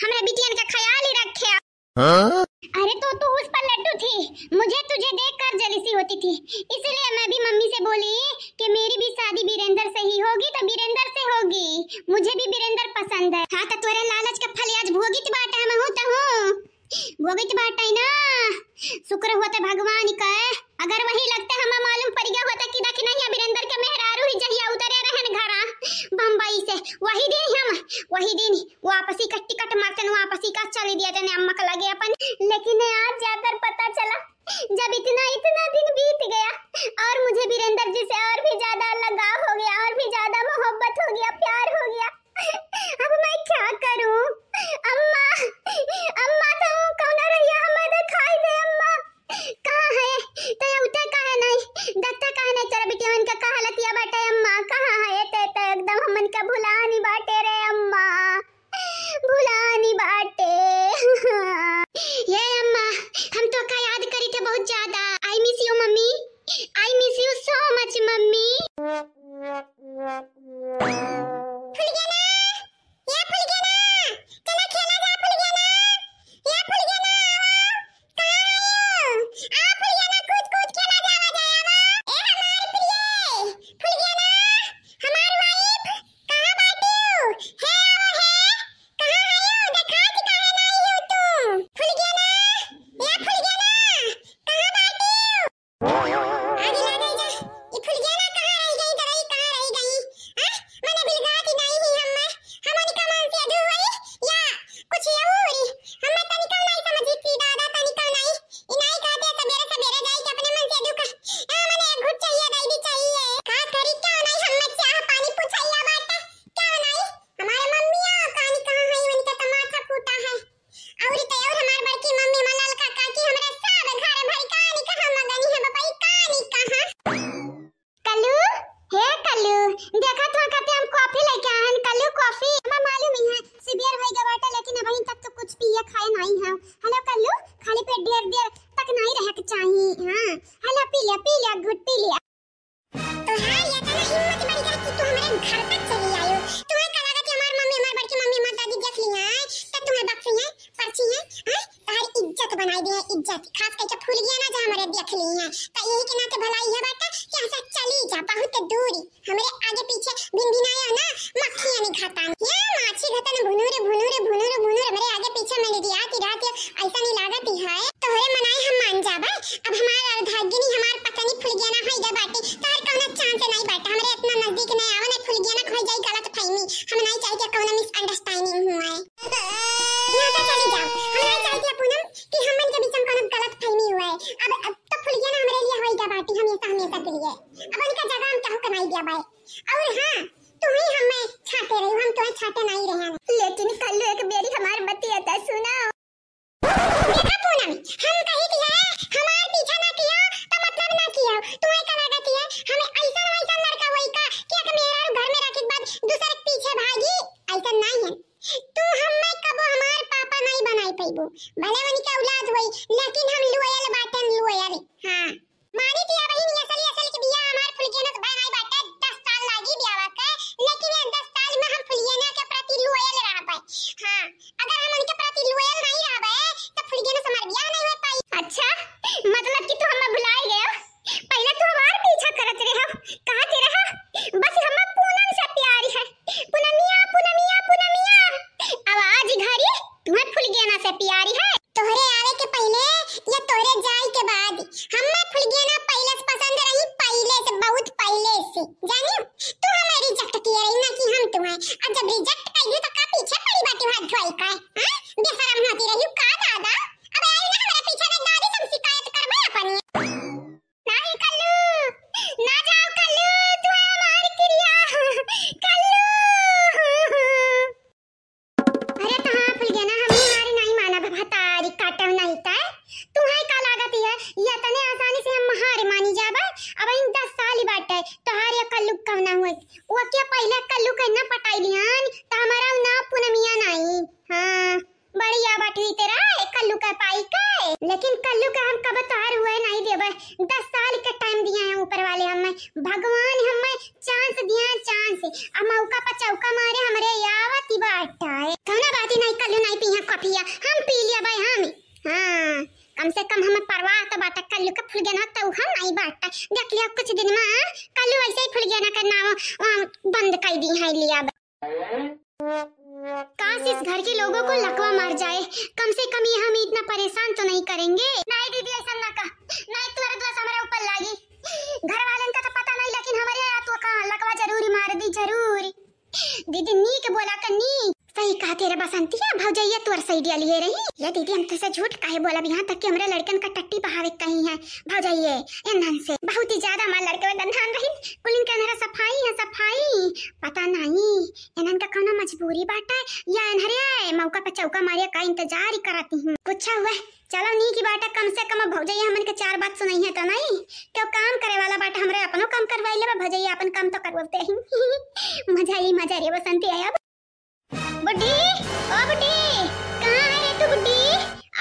हमरे बिटियन का ख्याल ही रखे।" हाँ? अरे तो तू उस पर लट्टू थी, मुझे तुझे देखकर jealousy होती थी, इसलिए मैं भी मम्मी से बोली कि मेरी भी शादी बीरेंद्र से ही होगी तो बीरेंद्र से होगी, मुझे भी बीरेंद्र पसंद है। हाँ तो तोरे लालच का फल आज भोगित बाटे, हम हूँ तो हूँ। भोगित बाटे ना, शुक्र होते भगवान का। अगर वही लगते हमें मालूम पड़ गया होता कि दखिनहिया बीरेंद्र के मेहरारू ही जहिया उतरे रहन घरा बम्बई से, वही दिन हम, वही दिन वापसी का टिकट मारते न वापसी का चली दिया तेने अम्मा के लगे अपन। लेकिन आज जाकर पता चला, जब इतना, इतना दिन बीत गया और मुझे बीरेंद्र जी से और भी ज्यादा लगाव हो गया और भी ज्यादा मोहब्बत हो गया, प्यार हो गया। अब मैं क्या करूं? अम्मा, अम्मा, तो कौन रहिया हमें दिखाई दे अम्मा। कहाँ है? तो ये उठे काहे नहीं? दत्ता काहे नहीं? तेरा बिटिया मन का कहा लतिया बाटे अम्मा? कहाँ है? ते तो एकदम हमन का भुलानी बाटे रे अम्मा, भुलानी बाटे। ये अम्मा, हम तो का याद करी थे बहुत ज्यादा। I miss you मम्मी, I miss you so much मम्मी। फुलगेना, ए फुलगेना, चला खेला जा फुलगेना। हेलो कल्लू, खाली पेट देर देर तक नहीं रहे के चाहिए। हाँ, हेलो, पी लिया, पी लिया, गुड पी लिया। तो है, ये तो ना हिम्मत बढ़ गया कि तू हमारे घर तक चली आयो। तुम्हें का लागत है हमार मम्मी, हमार बड़की मम्मी, हमार दादी देख ली है, तो तुम्हें बख्शी है, परची है, हैं? तोहर इज्जत बनाई दी है, इज्जत। खास करके फुलगेना जो हमारे देख ली है, तो यही के नाते भलाई है बाटा कि यहाँ से चली जा, बहुत दूरी। हमरे आगे पीछे भिनभिनाया ना, मक्खियाँ नहीं खाता। ये माछी घतन भुनुर, भुनुर, भुनुर, भुनुर, हमरे आगे पीछे मंडरियात रहत है, ऐसा नहीं लागत है। तोहरे मनाए हम मान जाबे, अब हमार अर्धांगिनी, हमार पत्नी फुलगेना होई गए बाटे, तोहर कौनो chance नहीं बाटे, हमरे इतना नजदीक नहीं आवे, नहीं फुलगेना खोई जाई गलत फहमी, हम नहीं चाहिए कि कौनो misunderstanding हुआ है। यहाँ से चली जाओ, हम नहीं चाहिए पूनम कि हमन के बीच में कौनो गलत फहमी हुआ है। अब, अब तो फुलगेना हमरे लिए होई गए बाटे, हमेशा, हमेशा के लिए। अब उनका जगह हम केहू के नहीं दिया बाय। और हाँ, तू ही हमें छाटे रही, हम तुम्हें छाटे नहीं रहे हैं। लेकिन कल्लू एक बेरी हमार बतिया तो सुना। देखा पूनम, हम कही कि है, हमार पीछा ना किया, तो मतलब ना किया। तुम्हें का लागत है, हमें ऐसा वैसा लड़का होई का कि एक मेहरारू घर में रखे के बाद दूसरे के पीछे भागी? ऐसा नहीं है। तू हमें कबो हमार पापा नहीं बनाई पैबू। भले उनके औलाद होई, लेकिन हम loyal बाटन, loyal। हाँ। मानी थी अब ही असली, असल के बिया हमार फुलगेना से बनाई बाटे, दस साल लागी बियावा के, लेकिन ये दस साल में हम फुलगेना के प्रति loyal रहबे। हाँ, अगर हम उनके प्रति loyal नहीं रहबे, तो फुलगेना से हमार बियाह नहीं हो पाई। अच्छा, मतलब कि तू हमें भुलाई गया? पहले तू हमार पीछा करत रहे हो, कहते रहो, "बस हमें पूनम से प्यार है, पूनमिया, पूनमिया, पूनमिया।" अब आज घड़ी तुम्हें फुलगेना से प्यार है। तोहरे आवे के पहले या तोहरे जाए के बाद, हमें फुलगेना पहले से पसंद रही, पहले से, बहुत पहले से। जानियो, तू हमें reject किए रही ना कि हम तुम्हें। और जब reject कर दी तो का पीछे पड़ी बाटी हाथ धोई का, हाँ? बेशरम होती रही का दादा? अब आई ना हमारे पीछे में दादी से हम शिकायत करबे अपनी। नहीं कल्लू, ना जाओ कल्लू, तू हमारी क्रिया, कल्लू। अरे तो हाँ फुलगेना, हम हार नहीं मानब, भतारी काटब नहीं तय। तुम्हें का लागत है, ये इतने आसानी से हम हार मानी जाबे? अब इन दस साल ही बाटे, तोहार या कल्लू कब ना हुए। वो क्या पहले कल्लू के ना पटाई लिहन, तो हमारा ना पूनमिया नहीं। हाँ, बढ़िया बाटी तेरा, एक कल्लू का पाई के। लेकिन कल्लू का हम कब तोहार हुए नहीं देबे। दस साल के time दिया है ऊपर वाले हमें, भगवान हमें chance दिया है, chance। अब मौका पर चौका मारे हमरे आवत ही बाटा है। कौनो बात ही नहीं, कल्लू नहीं पीहा कॉफिया, हम पी लिया भाई हम। हाँ, कम से कम हमें परवाह तो बाटा, कल्लू का फुलगेना तो हम नहीं बाटा। देख लिया कुछ दिन में, हाँ, कल्लू ऐसे ही फुलगेना का नाम, आ, बंद कर दी है लिया। काश इस घर के लोगों को लकवा मार जाए, कम से कम ये हमें इतना परेशान तो नहीं करेंगे। नहीं दीदी, ऐसा ना कह, नहीं तोहरे दोष हमारे ऊपर लागी। घर वालन का तो पता नहीं, लेकिन हमारे यहाँ तो का लकवा जरूरी मार दी, जरूरी। दीदी नीक बोला कन्नी। सही कहा तेरे बसंतिया, भौजैया तोर सही डिया लिए रही। ये दीदी हम तुझसे झूठ काहे बोलब, यहाँ तक कि हमरे लड़कन का टट्टी बहावे कहीं है। भौजैये, इन्हन से बहुत ही ज्यादा हमार लड़के में दन्हान रही। कुलिन के अंधरा सफाई है, सफाई। पता नहीं, इन्हन का कौनो मजबूरी बाटा या इन्हरे मौका पे चौका मारे का इंतजार ही करती हूँ। कुछ हुआ, चलो नीक ही बाटा, कम से कम अब भौजैया हमन के चार बात सुनाई है तो नहीं। क्यों काम करे वाला बाटा, हमरे अपनो काम करवाई लेबा, भौजैया अपन काम तो करवाते ही। मजा ही मजा रे बसंती आया। बुड्ढी, ओ बुड्ढी, कहाँ है रे तू बुड्ढी?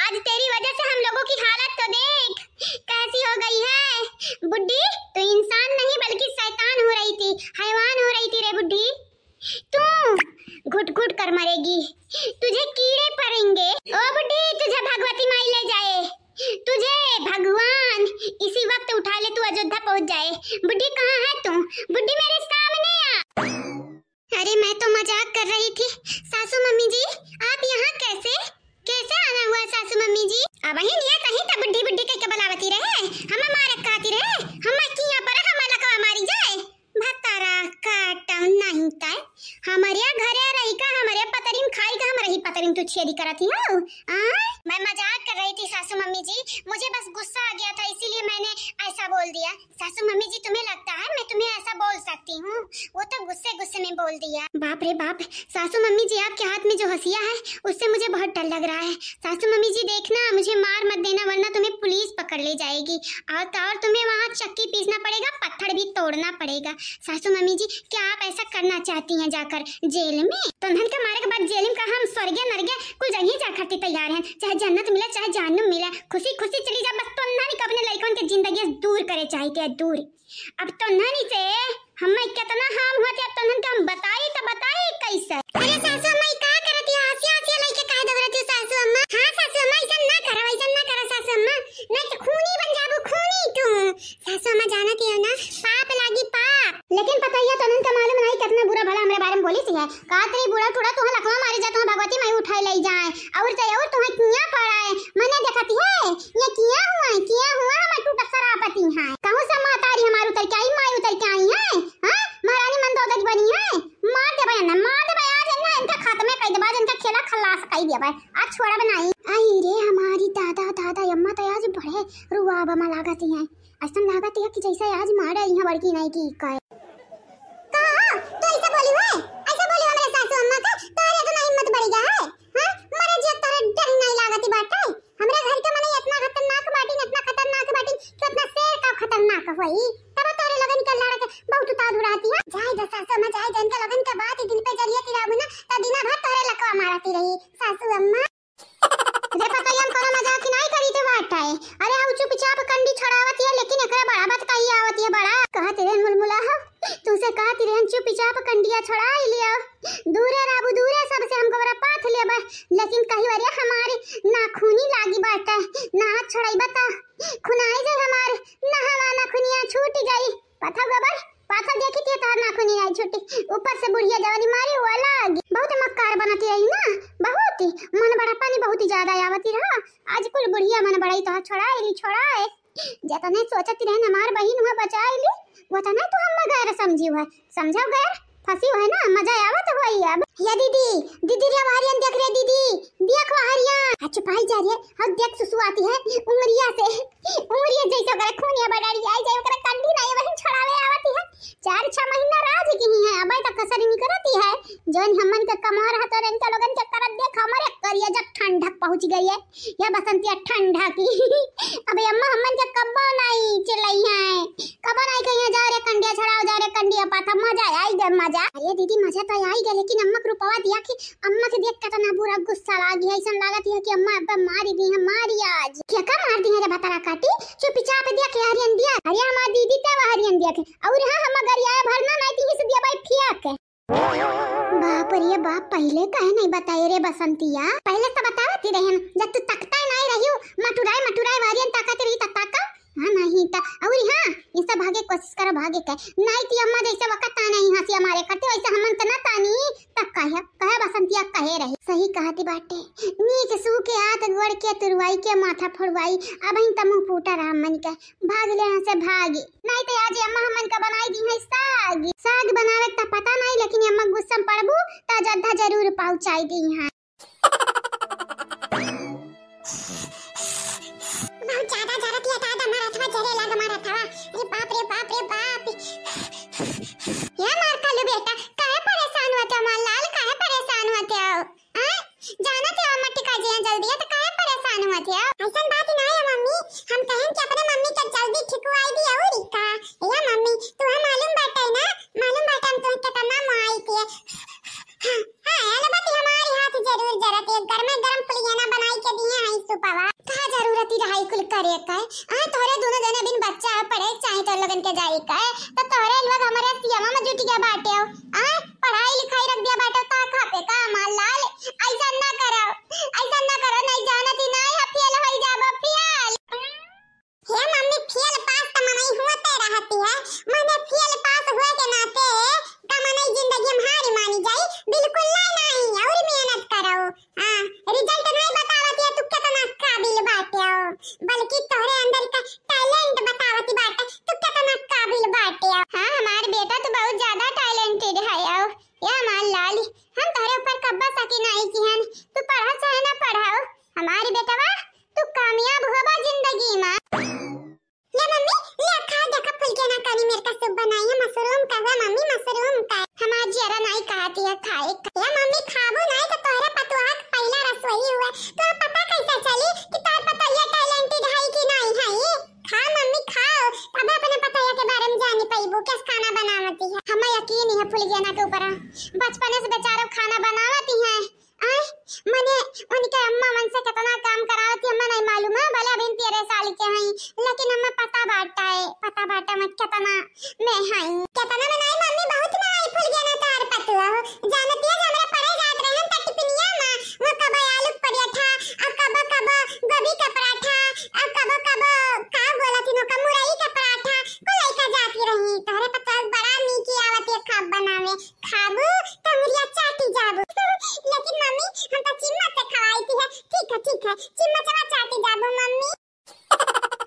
आज तेरी वजह से हम लोगों की हालत तो देख, कैसी हो गई है। बुड्ढी, तू इंसान नहीं बल्कि शैतान हो रही थी, हैवान हो रही थी रे बुड्ढी। तू घुट घुट कर मरेगी, तुझे कीड़े पड़ेंगे। ओ बुड्ढी, तुझे भगवती माई ले जाए, तुझे भगवान इसी वक्त उठा ले, तू अयोध्या पहुंच जाए। बुड्ढी, कहाँ है तू? बुड्ढी, मेरे सामने आ। अरे, मैं तो मजाक कर रही थी। सासू मम्मी जी, आप यहाँ कैसे, कैसे आना हुआ सासू मम्मी जी? अब वही निया कहीं तो बुड्ढी बुड्ढी कह के बुलावती रहे, हम मारे खाती रहे, हम किया पर हम लकवा मारी जाए। भतारा काटम नहीं तय, हमरे घरे रही का, हमरे पतरिन खाई का, हमरे ही पतरिन तू छेदी करत ही हो। आ? मैं मजाक कर रही थी सासू मम्मी जी, मुझे बस गुस्सा आ गया था, इसीलिए मैंने ऐसा बोल दिया। सासू मम्मी जी, तुम्हें लगता है मैं तुम्हें ऐसा बोल सकती हूँ? वो तो गुस्से गुस्से में बोल दिया। बाप रे बाप, सासू मम्मी जी, आपके हाथ में जो हंसिया है, उससे मुझे बहुत डर लग रहा है। सासू मम्मी जी, देखना, मुझे मार मत देना, वरना तुम्हें पुलिस पकड़ ले जाएगी और, और तुम्हें वहाँ चक्की पीसना पड़ेगा, पत्थर भी तोड़ना पड़ेगा। सासू मम्मी जी, क्या आप ऐसा करना चाहती हैं जाकर जेल में? तोन्हन के मारे के बाद जेल में का हम स्वर्गे नरगे कुल जगह जा खातिर तैयार हैं, चाहे जन्नत मिले चाहे जहन्नुम मिले, खुशी खुशी चली जा, बस तोन्हन के अपने लइकन के जिंदगी से दूर करे चाहिए, दूर। अब तोन्हन से हम कितना हम होते, अब तोन्हन के हम बताई तो बताई कैसे? अरे सासू अम्मा, ई का करत है? हंसिया हंसिया लइके काहे दौड़त है सासू अम्मा? हाँ सासू अम्मा, ऐसा ना करो, ऐसा ना करो सासू अम्मा, नहीं तो खूनी बन जाबू, खूनी तू। सासू अम्मा जानत है ना, पाप लागी पाप। लेकिन पता है तोन्हन के मालूम नहीं कितना बुरा भला हमरे बारे में बोली सी है। का तेरी बूढ़ा टूढ़ा तुहा लकवा मारे जा, तुहा भगवती माई उठाए ले जाए। और तो और तुहा किया पड़ा है, मने देखती है, ये किया हुआ है, किया हुआ है, मैं टूटा सरापति है। कहूँ से मातारी हमार उतर के आई, माई उतर के आई है, हाँ? महारानी मंदोदरी बनी है, मार देबे ना, मार देबे आज ना, इनका खत्मे कर देबे, आज इनका खेला खलास कर देबे, आज छोड़बे नहीं। आई रे हमारी दादा, दादा, अम्मा तो आज बड़े रुआब में लागती है, ऐसा लागत है कि जैसे आज मारे यहाँ बड़की नहीं की का। का? तू ऐसे बोली है? ऐसे बोली हमरे सासू अम्मा का? तोहरे तो ना हिम्मत बढ़ गया है? हाँ? मरे जिया तोहरे डर नहीं लागत बाटे? हमरे घर के मने इतना खतरनाक बाटिन, इतना खतरनाक बाटिन कि उतना शेर का खतरनाक होई। तब तोहरे लोगन के लड़ा के बहुत उतावल रहती है। जाए दे सासू अम्मा, जाए दे, इनके लोगन के बात दिन पे जरिए तिराबू ना, तो दिना भर तोहरे लकवा मारती रही सासू अम्मा। देखो तो हम कोनो मजाक नहीं करी थे बात है। अरे हम चुपचाप कंडी छड़ावत है, लेकिन एकरा बड़ा बात कही आवत है, बड़ा कहत रहे मुलमुला हो, तुमसे कहत रहे चुपचाप कंडिया छड़ाई लियो, दूरे रहबू, दूरे सबसे हमको बड़ा पाथ लेबे, लेकिन कही बारे हमारी नाखूनी लागी बाटे, ना छड़ाई बता, खुनाई जाए हमारे, ना हमारा नाखूनिया छूट जाई। पाथा गबर, पाथा देखी थी तोहर नाखूनी आई छुट्टी। ऊपर से बुढ़िया जवानी मारी हुआ लागी। बहुत मक्कार बनती रही ना, बहुत ही मन बड़ा पानी बहुत ही ज्यादा आवती रहा। आज कुल बुढ़िया मन बड़ाई तोहर छोड़ाए ली, छोड़ाए। जतने सोचती रहे हमार बहिन हुआ बचाए ली, वतने तू हम गैर समझी हुआ, समझो गैर, फंसी हुआ ना, मजा आवत हुआ ही अब। ये दीदी, दीदी रे वहरियन देख रे दीदी, देख वहरिया। आ चुपाई जा रे, हम देख सुसुआती है, उमरिया से। उमरिया जैसे ओकरा खूनिया बडारी आई जाए, ओकरा कंडी ना ये बहिन छड़ावे आवती है। चार छह महीना राज की ही है, अबे तक कसर निकलती है। जौन हमन के कमर हतरन के लोगन के करत देख, हमरे करिया जब ठंडक पहुंच गई है, ये बसंतिया ठंडा की। अबे अम्मा हमन के कब्बो नहीं चिल्लाई है, कब्बो नहीं कहिए, "जाओ रे कंडिया छड़ाओ, जाओ रे कंडिया पाथा, मजा आई गए मजा।" अरे दीदी मजा तो आई गए, लेकिन अम्मा के रूपवा दिया कि अम्मा के देख कितना बुरा गुस्सा लागी है, ऐसा लागत है कि अम्मा अब मारी दी है, मारी आज। क्या का मार दी है रे भतरा काटी? चुपचाप दिया के हरियन दिया। अरे हमार दीदी तब हरियन दिया के। और हाँ हम गरियाए भरना नहीं दी से दिया भाई फिया के। बाप रे बाप, पहले काहे नहीं बताए रे बसंतिया? पहले तो बतावती रहन, जब तू तकता नहीं रही हो, मटुराए मटुराए वारियन ताकत रही त ताका। हाँ नहीं त, और हाँ, इनसे भागे कोशिश करो भागे के। नहीं ती अम्मा जैसे वक्त ताने ही हंसी हमारे करते वैसे हमन त ना तानी। तब कहे, कहे बसंतिया कहे रही। सही कहती बाटे। नीक सू के हाथ गोड़ के तुरवाई के माथा फोड़वाई। अब ही त मुंह फूटा रहा मन के। भाग ले यहाँ से भागी। नहीं तो आज अम्मा हमन का बनाई दी है साग। साग बनावे का पता नहीं, लेकिन अम्मा गुस्सा में पड़बू त जद्दा जरूर पहुंचाई दी है। बहुत ज्यादा जरत है दादा, हमार हथवा जरे लाग, हमार हथवा। अरे बाप रे बाप रे बाप। या मार कालू बेटा, काहे परेशान होते हो हमार लाल, काहे परेशान होते हो? आय, जाना थे अम्मा टिका जी हैं जल्दी है, तो काहे परेशान होते हो? ऐसन बात ना है मम्मी, हम कहें कि अपने मम्मी के जल्दी ठिकवाई दी और का। या मम्मी, तुम्हें मालूम बाटे ना, मालूम बाटे हम तुम्हें कितना माई के। हाँ, हाँ, अलबत्त हमारे हाथ जरूर जरत है, गरमे गरम पुलियाना बनाई के दिए हैं सुपवा। का जरूरत ही रहा कुल करे का? हाँ, तोहरे दोनों जने बिन बच्चा है, पढ़े चाहे तो लोगन के जाए का, तो तोहरे लोग हमारे सियामा में जुट गया बाटे हो। हाँ, पढ़ाई लिखाई रख दिया बाटे, का खाते का हमार लाल? ऐसा ना करो, ऐसा ना करो, नहीं जानत ही नहीं है, फेल हो जाबो, फेल। हे मम्मी, फेल पास त मनई होते रहती है, मने फेल पास हुए के नाते का मनई जिंदगी में हारी मानी जाई? बिल्कुल ना, नहीं, और मेहनत करो। हाँ, रिजल्ट नहीं बतावत है तू कितना काबिल बाटे हो, बल्कि तोहरे अंदर का टैलेंट बतावत बाटे तू कितना काबिल बाटे हो। हाँ, हमार बेटा तो बहुत ज्यादा टैलेंटेड है हो। या हमार लाल, हम तोहरे ऊपर कब्बा सकी नहीं किहन, तू पढ़ा चाहे ना पढ़ाओ, हमारी बेटवा तू कामयाब होबा जिंदगी में। ले मम्मी, ले खा, देखा फुलके ना करी मेरे का सूप बनाई है, मशरूम का हुआ मम्मी, मशरूम का। हमार जियरा नहीं कहती है, के हई, लेकिन हमें पता बाटे, पता बाटे मैं केतना में हई। केतना में नाई मम्मी, बहुत में आई फुलगेना तोहार पतुआ हो। जानतिया जे हमरा पढ़े जात रहे हम त टिफिनिया में, वो कबो आलू के पराठा, और कबो कबो गोभी के पराठा, और कबो कबो का बोलत ही ओका मुरई के पराठा, कुल लइका जाती रही। तोहरे पतुआ बड़ा नीक आवत है खाब बनावे। खाबू त मुरिया चाटी जाबू। लेकिन मम्मी, हम तो चिम्मच से खवाई थी है। ठीक है, ठीक है, चिम्मचवा चाटी जाबू मम्मी।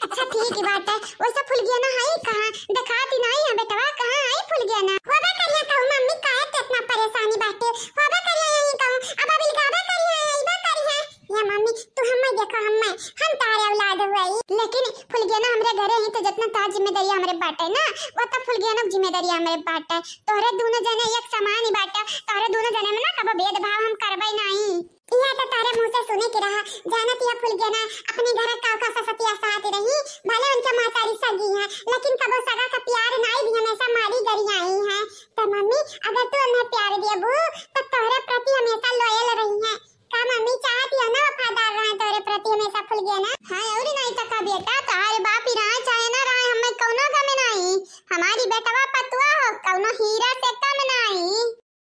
अच्छा ठीक बात है। वैसे फुलगेना है कहाँ? देखाती नहीं है बेटवा, कहाँ है फुलगेना? होबे करिया कहूँ मम्मी, काहे ते इतना परेशानी बाटे? होबे करिया यहीं कहूँ। अब अभी गाबे करिया, अइबे करिया। या मम्मी, तू हम्मे देखो, हम्मे, हम तारे औलाद हुई। लेकिन फुलगेना हमरे घरे ही तो जितना तार जिम्मेदारी हमरे बाटे ना, वो तो फुलगेना की जिम्मेदारी हमरे बाटे। तोहरे दोनों जने एक समान ही बाटे, तोहरे दोनों जने में ना कबो भेदभाव हम करबे नहीं। यह तो तारे मुँह से सुने के रहा, जानत यह फुलगेना अपने घर का का ससतिया साथ रही, भले उनके महतारी सगी है, लेकिन कबो सगा का प्यार नाई भी हमेशा मारी गरियाई है। तो मम्मी, अगर तू उन्हें प्यार देबू, तो तोहरे प्रति हमेशा loyal रही है। का मम्मी चाहती हो ना वफादार रहे तोरे प्रति हमेशा फुलगेना? हाँ, और नहीं तो का बेटा, तोहरे बाप ही रहे चाहे ना रहे, हमें कौनो गम नहीं। हमारी बेटवा पतुआ हो, कौनो हीरा से कम नहीं।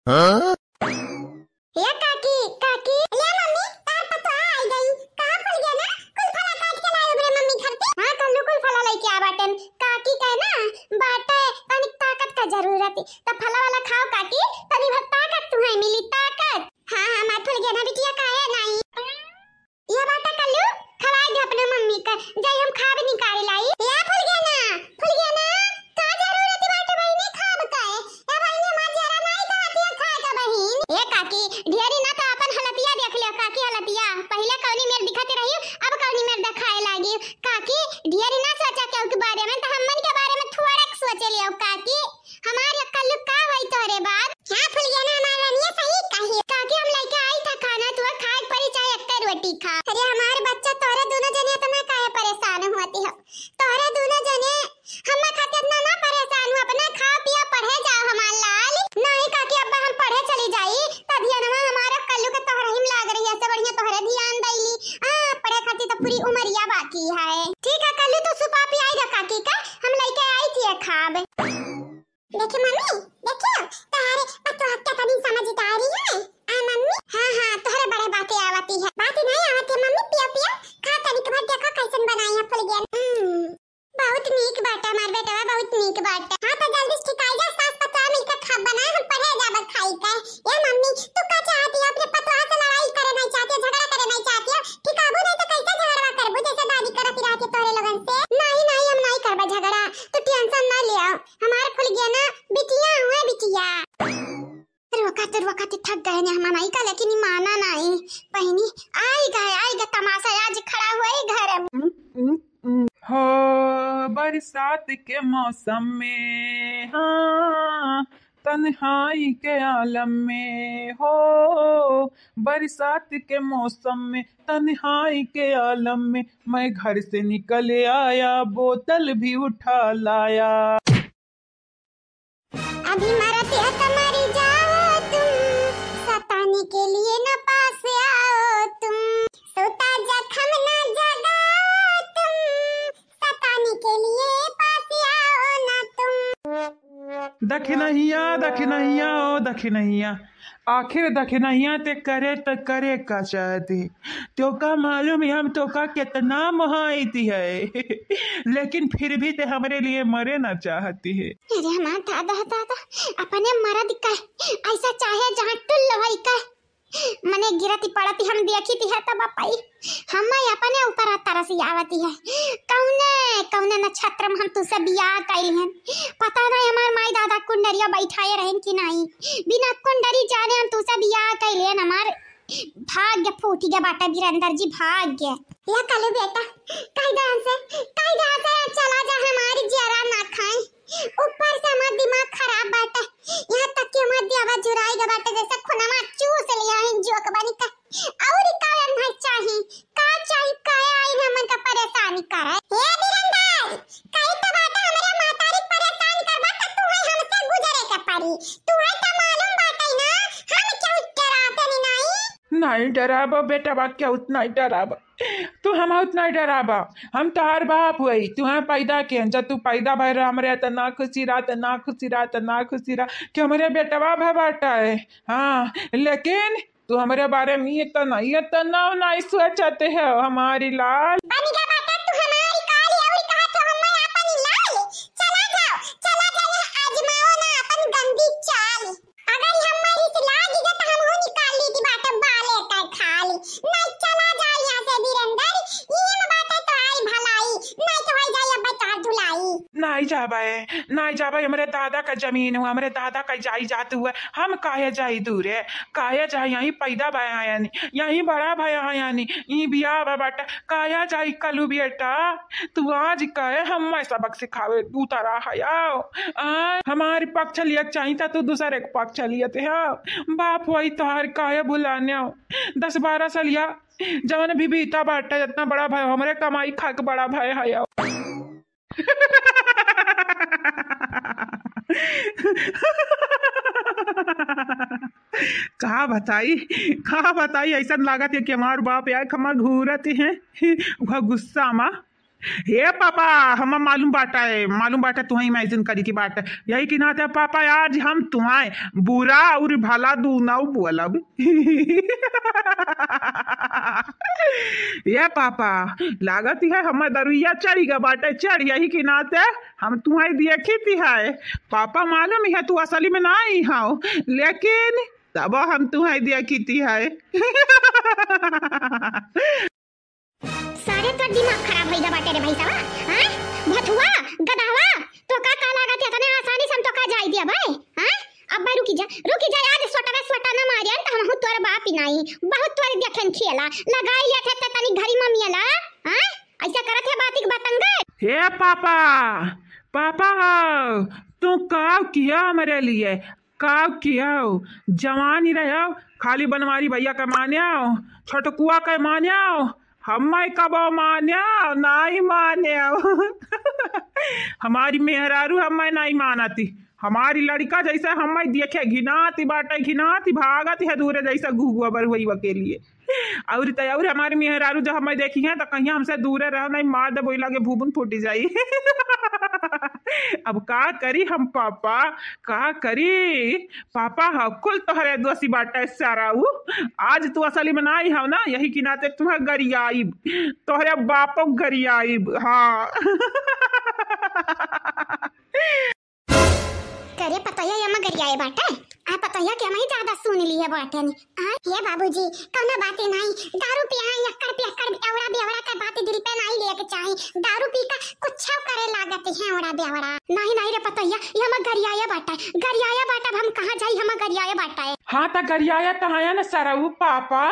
हाँ? ए काकी, काकी। ले मम्मी, तार पतुआ आई गई। कहाँ फुलगेना? कुल फला काट के लाई उबरे मम्मी घर से। हाँ, कल्लू कुल फला लेके आ बाटन। काकी कहे ना, बाटे, तनिक ताकत का जरूरत है। त फला वाला खाओ काकी, तनी भर ताकत तुम्हें मिली, ताकत। हाँ, हाँ, हमार फुलगेना बिटिया काहे नाई? ये बाटा कल्लू, खवाई दे अपने मम्मी का, जाई हम खाब निकाल लाई। या फुलगेना, फुलगेना, का जरूरत बाटे बहिनी खाब का? ए बहिनी, हमार जरा नाई कहत है खाए का बहिन। ए काकी, ढेरी ना तो अपन हलतिया देख ले, काकी हलतिया। पहिले कौनी मेर दिखत रही, अब कौनी मेर देखाए लागी। काकी, ढेरी ना सोचा केहू के बारे में, तो हमन के बारे में थोड़ा सोचे लियो काकी। हमार कल्लू का होई तोहरे बाद? हाँ फुलगेना, हमार रनिया सही कही। काकी हम लेके आई था खाना, तू खाए के परी चाहे एक रोटी खा। अरे हमार बच्चा, तोहरे दोनों जने इतना काहे परेशान होती हो? तोहरे दोनों जने हम्मा खातिर इतना ना परेशान हो, अपना खा पिया पढ़े जाओ हमार लाल। नहीं काकी, अब्बा हम पढ़े चली जाई, त धियानवा हमारा कल्लू के तोहरे ही में लाग रही है, से बढ़िया तोहरे ध्यान दैली। हाँ, पढ़े खातिर तो पूरी उमरिया बाकी है। ठीक है कल्लू, तू सुपा पियाई दे काकी का, हम लेके आई थी खाब। देखे मम्मी, देखियो, तोहरे पतोह के तनी समझदारी है। आ मम्मी, हाँ, हाँ, तोहरे बड़े बातें आवती है। बात नहीं आवती है मम्मी, पियो, पियो, खा तनिक भर देखो कैसन बनाई है फुलगेना। हम्म, बहुत नीक बाटा हमार बेटवा, बहुत नीक बाटा। हाँ, तो जल्दी से ठिकाई जा, सास पतोह मिलकर खा बनाए, हम पढ़े जाबे खाई के। ए मम्मी, तू का चाहती है? अपने पतोह से लड़ाई करे नहीं चाहती है, झगड़ा करे नहीं चाहती है? ठिकाबू नहीं तो कैसे झगड़वा करबू, जैसे दादी करत रहती तोहरे लोगन से? नहीं, नहीं, हम नहीं करबे झगड़ा, तू tension ना लियो। हमार फुलगेना बिटिया हुए बिटिया। रोका तो रोका तो थक गए ने हम माई का, लेकिन ई माना नहीं। बहिनी, आई गए, आई गए तमाशा, आज खड़ा हुआ ही घर में। हो बरसात के मौसम में, हाँ, तन्हाई के आलम में, हो बरसात के मौसम में, तन्हाई के आलम में, मैं घर से निकल आया, बोतल भी उठा लाया। अभी मरत है तो मरी जाओ तुम, सताने के लिए न पास आओ तुम, सोता जख्म न जगाओ तुम, सताने के लिए पास आओ ना तुम। दखिनहिया, दखिनहिया, ओ दखिनहिया, आखिर दखिनहिया ते करे त करे का चाहती? तोका मालूम है हम तोका कितना मोहाइत है, लेकिन फिर भी ते हमरे लिए मरे ना चाहती है। अरे हमार दादा, दादा, अपने मरद का ऐसा चाहे जहाँ टुल्ल होई का, मने गिरती पड़ती हम देखी थी है तब पाई, हमें अपने ऊपर तरस आवती है। कौने, कौने नक्षत्र में हम तुझसे बियाह कैली हन, पता नहीं हमार माई दादा कुंडरिया बैठाए रहन कि नहीं, बिना कुंडरी जाने हम तुझसे बियाह कैली हन, हमार भाग्य फूटी गया बाटा वीरेंद्र जी, भाग्य। या कलू बेटा, कह दे हमसे, कह दे हमसे, चला जा, हमारी जियरा ना खाए। ऊपर से हमार दिमाग खराब बाटे, यहाँ तक कि हमार दियावा जुराई गए बाटे, जैसे खुनवा चूस लिया है जोक बनी का। और का नहीं चाही, का चाही, काहे आई हमन का परेशान करे? हे वीरेंद्र, कही तो बाटे हमरे महतारी परेशान करबा त तू है हमसे गुजरे के पड़ी। तू है तो मालूम बाटे ना, हम क्यों डराते नहीं, नहीं? नहीं डराबो बेटा, बा क्यों नहीं डराबो। तू हम उतना डराबा, हम तोहार बाप हुई, तुहे पैदा किहन, जब तू पैदा भय रहा हमरे त ना खुशी रहा, त ना खुशी रहा, त ना खुशी रहा कि हमरे बेटवा भय बाटा है। हाँ, लेकिन तू हमरे बारे में इतना, इतना नहीं सोचते हो हमारी लाल। बन गया बाटा तू हमारी काली और कहा तो हम अपन लाल। चला जाओ, चला जाओ, यहाँ आजमाओ ना अपन गंदी चाल। अगर हमारी से लागी गया तो हम हो निकाल ली थी बाटा बाले का खाली। नहीं चला जाओ यहाँ से वीरेंद्र, ये में बाटा तो आई भलाई, नहीं तो आई जाए अब तो धुलाई। नहीं जाबे, नहीं जाबे, हमरे दादा का जमीन हुआ, हमरे दादा का जायदाद हुआ, हम काहे जाई दूरे? काहे जाई? यहीं पैदा भया यानी, यहीं बड़ा भया यानी, ई बियाह बा बाटा, काहे जाई कलू बेटा? तू आज काहे हमें सबक सिखावे उतरा है आओ? आ, हमारी पक्ष लिया चाही था, तू दूसरे के पक्ष लिया थे हो। बाप वही तोहार काहे भुलाने हो? दस बारह साल या जवन भी बीता बाटा, इतना बड़ा भय, हमरे कमाई खा के बड़ा भय है आओ। का बताई, का बताई, ऐसा लागत है कि हमार बाप यार खमा घूरत हैं। वह गुस्सा मा, "हे पापा, हमा मालूम बाटा है, मालूम बाटा, तुम्हें imagine करी की बात है। यही की नाते पापा, आज हम तुम्हें बुरा और भला दूना बोलब।" "ये पापा, लागत है हमार दरुइया चढ़ी गा बाटे, चढ़, यही की नाते हम तुम्हें देखी थी है। पापा, मालूम है तू असली में नहीं हो, लेकिन तब हम तुम्हें देखी थी है।" सारे तोर दिमाग खराब होइगा बाटे रे भैंसवा, हाँ? भथुआ, गदहवा, तोका का लागत है इतने आसानी से हम तोका जाई दिया भाई, हाँ? अब भाई रुकी जा, रुकी जा, आज सोटवे सोटा ना मारियन त हमहू तोर बाप ही नहीं, बहुत तोर देखन खेला, लगाई लिया थे तनी घरी ममियला, हाँ? ऐसा करत है बातिक बतंगड़। हे पापा, पापा हो, तू का किया हमरे लिए? का किया हो? जवानी रहे हो, खाली बनवारी भैया के माने हो, छोटकुआ के माने हो, हम्मे कबो माने हो, नाई माने हो। हमारी मेहरारू हम्मे नाई मानती, हमारी लड़का जैसे हम्मे देखे घिनाती बाटे, घिनाती भागत है दूरे जैसे घुघुआ बरुआ के लिए। और त और हमारी मेहरारू जब हमें देखी हैं त कहिया हमसे दूरे रहो, नहीं मार दे बोला के भूबुन फूटी जाई। अब का करी हम पापा, का करी? पापा हो कुल तोहरे दोषी बाटे सारा उ। आज तू असली में नाही हो ना, यही की नाते तुम्हें गरियाइब, तोहरे बापो गरियाइब। हाँ। करे पतोहिया या मगरिया ए बाटे। आ पतोहिया के हमही ज्यादा सुन लिए बाटे नी। आ, हे बाबूजी, कौनो बाते नाही। दारू पिया है, यक्कड़ पियक्कड़ एवड़ा बेवड़ा का बात दिल पे नाही लेके चाही। दारू पी का कुछ करे लागत है एवड़ा बेवड़ा। नाही, नाही रे पतोहिया, ये हम गरियाया बाटा, गरियाया बाटा, अब हम कहाँ जाई, हम गरियाया बाटा है। हाँ, त गरियाया त हया न सरऊ पापा,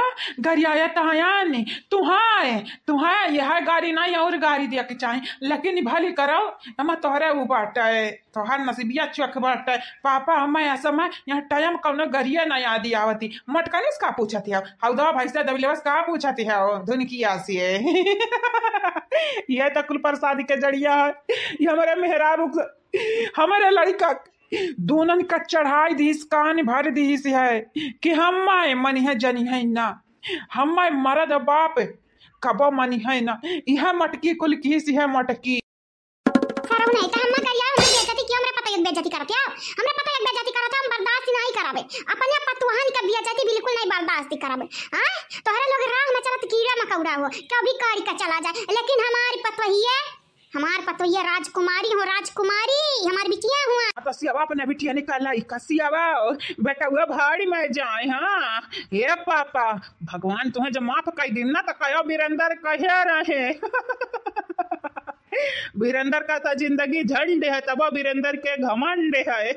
गरियाया त हया न। तुहाए, तुहाए यह गारी नाही और गारी दिया के चाही, लेकिन भली करो, हम तोहरे उ बाटा है। तोहार नसीबिया चुक बाटे। पापा, हमें असमय यहाँ टाइम कौनो गरिया ना याद आवती। मटकनिस का पूछत है? हौदा भैंसा दबिलवस का पूछत है? ओ, धुनकिया से। ये तो कुल प्रसाद के जड़िया है। ये हमारे मेहरारू क-, हमारे लड़का क-, दोनन का चढ़ाई दीस, कान भर दीस है कि हमें मनिहे जनिहे ना। हमें मरद बाप कबो मनिहे ना। यह मटकी कुल किहिस है मटकी। सरऊ नहीं तो हम गरिया, हम बेइज्जती की, हमरे पतोहिया के बेइज्जती करत हो, हमरे पतोहिया के बेइज्जती करत हो, हम बर्दाश्त नहीं कराबे, अपने पतोहन के बेइज्जती बिल्कुल नहीं बर्दाश्त कराबे। हाँ, तोहरे लोग राह में चलत कीड़ा मकौड़ा हो, कभी काढ़ के चला जाए, लेकिन हमारी पतोहिया, हमार पतोहिया राजकुमारी हो, राजकुमारी, हमार बिटिया हुआ। हाँ, तो सियावा अपने बिटिया निकाल लाई, का सियावा, बेटा हुआ भाड़ी में जाए। हाँ, हे पापा, भगवान तुम्हें जब माफ कर दिन ना, तो कहो बीरेंद्र कहे रहे। बीरेंद्र का तो जिंदगी झंड है, तबो बीरेंद्र के घमंड है।